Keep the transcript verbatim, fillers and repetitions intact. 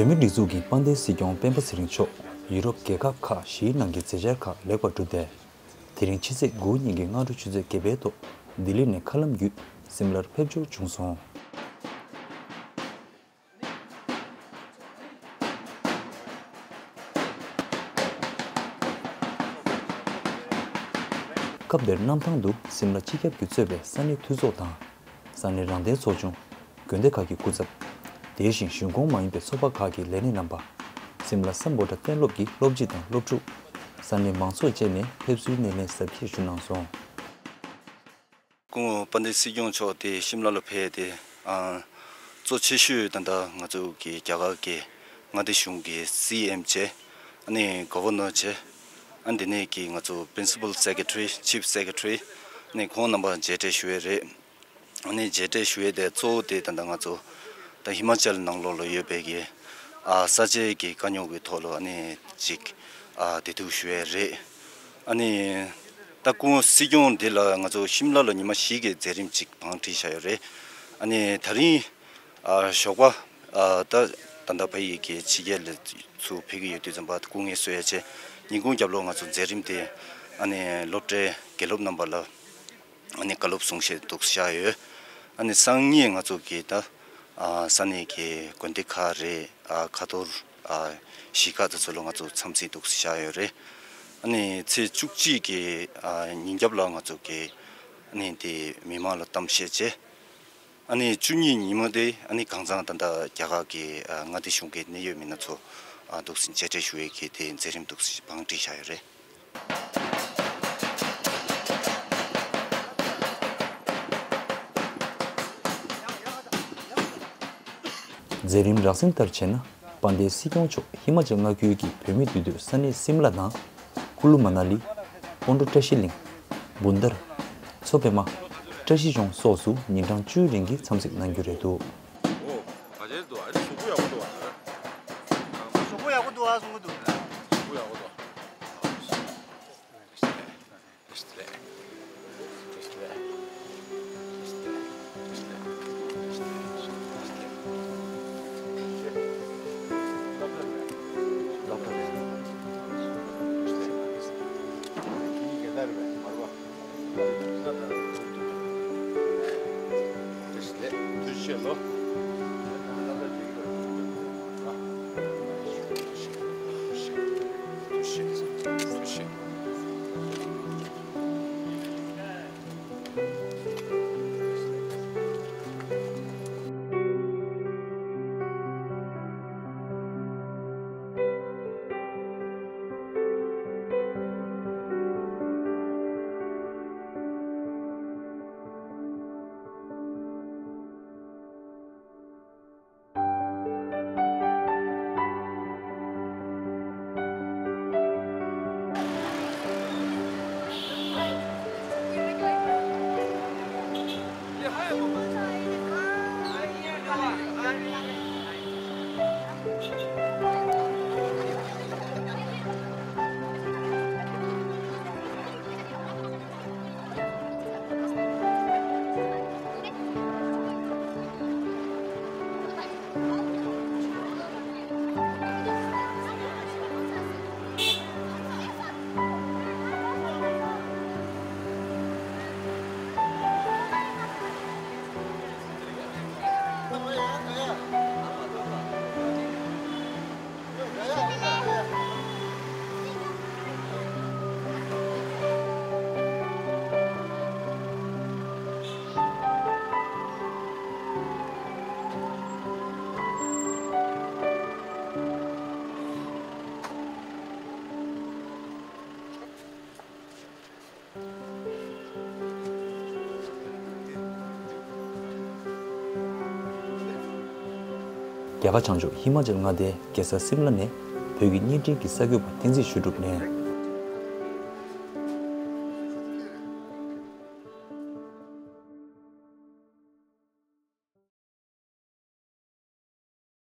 བོད་མིའི་སྒྲིག་འཛུགས་ཀྱི་དཔལ་ལྡན་སྲིད་སྐྱོང་སྤེན་པ་ཚེ་རིང་མཆོག་ཡུ་རོབ་རྒྱལ་ཁབ་ཁག་བཞིའི་ནང་གི་མཛད་འཆར་ཁག་ལེགས་པར་གྲུབ་སྟེ། དེ་རིང་ཕྱི་ཚེས་དགུ་ཉིན་གྱི་སྔ་དྲོ་ཆུ་ཚོད་བརྒྱད་པའི་ཐོག་ལྡི་ལི་ནས་མཁའ་ལམ་བརྒྱུད་སིམ་ལར་ཕེབས་འབྱོར་བྱུང་སོང་། སྐབས་དེར་གནམ་ཐང་དུ་སིམ་ལ་སྤྱི་ཁྱབ་ཀྱིས་གཙོས་པའི་ས་གནས་འཐུས་ཚོགས་དང་། ས་གནས་རང་བདེན་ཚོགས་ཆུང་། དགོན་སྡེ་ཁག་གི་སྐུ་ཚབ། དེ་བཞིན་གཞུང་ཁོངས་མ་ཡིན་པའི་ཚོགས་པ་ཁག་གི་ལས་སྣེ་རྣམ་པ། སིམ་ལ་སམ་བྷོ་ཊ་གཏན་སློབ་ཀྱི་སློབ་སྤྱི་དང་སློབ་ཕྲུག་ས་གནས་མང་ཚོགས་བཅས་ནས་ཕེབས་བསུའི་སྣེ་ལེན་གཟབ་རྒྱས་ཞུ་གནང་སོང་། སྐུ་ངོ་དཔལ་ལྡན་སྲིད་སྐྱོང་མཆོག་དེ་ཤིམ་ལ་ལ་ཕེབས་ཏེ། ཨ། གཙོ་ཆེ་ཤོས་ད་ལྟ་ང་ཚོ་གི་རྒྱ་གར་གྱི་མངའ་སྡེ་གཞུང་གི་སི་ཨེམ་བྱས། ཨ་ནི་གོ་ཝར་ནར་བྱས། ཨ་ནི་དེ་ནས་ཀྱི་ང་ཚོ་Principal Secretary, Chief Secretary, ཨ་ནི་ཁོང་རྣམ་པ་མཇལ་འཕྲད་ཞུ་ཡས་རེད། ཨ་ནི་མཇལ་འཕྲད་ཞུ་ཡས་དེ་གཙོ་བོ་དེ་ད་ལྟ་ང་ཚོ་ད་ཧི་མ་ཅལ་ནང་ལོགས་ལ་ཡོད་པའི་གི། ཨ། ས་ཆའི་གི་དཀའ་རྙོག་གི་ཐོག་ལ་ཨ་ནི་ཅིག་ཨ། བདེ་སྡུག་ཞུ་ཡས་རེད། ཨ་ནི་ད་སྐུ་ངོ་སྲིད་སྐྱོང་འདི་ལ་ང་ཚོ་ཤིམ་ལ་ལ་ཉི་མ་བཞི་གི་མཛད་རིམ་ཅིག་བང་སྒྲིག་བྱས་ཡོད་རེད། ཨ་ནི་ད་རིང་ཨ། ཞོགས་པ། ཨ། ད་ད་ལྟ་ཕ་ཡི་གི་ཕྱི་རྒྱལ་ལ་ཚུར་ཕེབས་ཀྱི་ཡོད་དུས་ཙམ་པ་སྐུ་ངལ་གསོ་ཡས་བྱས། ཉིན་གུང་རྒྱབ་ལོགས་ང་ཚོ་མཛད་རིམ་དེ་ཨ་ནི་སློབ་གྲྭའི་དགེ་སློབ་རྣམ་པ་ལ་ཨ་ནི་བཀའ་སློབ་གསུང་བཤད་འདུག་བཞག་ཡོད། ཨ་ནི་སང་ཉིན་ང་ཚོ་གི་ད་ཨ། ས་གནས་ཀྱི་དགོན་སྡེ་ཁག་རེད། ཨ། ཁ་ཐོར། ཨ། གཞིས་ཁག་དེ་ཚོ་ལ་ང་ཚོ་འཚམས་གཟིགས་འདུག་བཞག་ཡོད་རེད། ཨ་ནི་ཚེས་བཅུ་གཅིག་གི་ཨ། ཉིན་རྒྱབ་ལ་ང་ཚོ་གི་ཨ་ནི་དེ་མི་མང་ལ་གཏམ་བཤད་བྱས། ཨ་ནི་བཅུ་གཉིས་ཉིན་མོ་དེ་ཨ་ནི་གང་ཚང་ད་ལྟ་རྒྱ་གར་གྱི་ཨ། མངའ་སྡེ་གཞུང་གི་གནད་ཡོད་མི་སྣ་ཚོ་ཨ། འདུག་སེ་མཇལ་འཕྲད་ཞུ་ཡས་ཀྱི་དེ་མཛད་རིམ་འདུག་སེ་བང་སྒྲིག་བཞག་ཡོད་རེད། མཛད་རིམ་རགས་ཟིན་ལྟར་བྱས་ན། དཔལ་ལྡན་སྲིད་སྐྱོང་མཆོག་ཧི་མ་ཅལ་མངའ་ཁུལ་གྱི་བོད་མིའི་འདུས་སྡོད་ས་གནས་སིམ་ལ་དང་། ཀུ་ལུ་མ་ན་ལི། སྤོན་ཊོ་བཀྲ་ཤིས་གླིང་། བུན་དར། མཚོ་པད་མ། བཀྲ་ཤིས་ལྗོངས་སོགས་སུ་ཉིན་གྲངས་བཅུའི་རིང་གི་འཚམས་གཟིགས་གནང་རྒྱུ་རེད་འདུག། ཨོ། ག་ཚོད་འདུག། ཨ་ནི་གཟུགས་པོ་ཡག་པོ་འདུག་ཨ། གཟུགས་པོ་ཡག་པོ་འདུག་ཨ། གཟུགས་པོ་འདུག། གཟུགས་པོ་ཡག་པོ་འདུག། རྒྱ་གར་བྱང་ཕྱོགས་ཧི་མ་ཅལ་མངའ་སྡེའི་རྒྱལ་ས་སིམ་ལ་ནས་བོད་ཀྱི་བརྙན་འཕྲིན་གྱི་གསར་འགོད་པ་བསྟན་འཛིན་ཆོས་གྲུབ་ནས་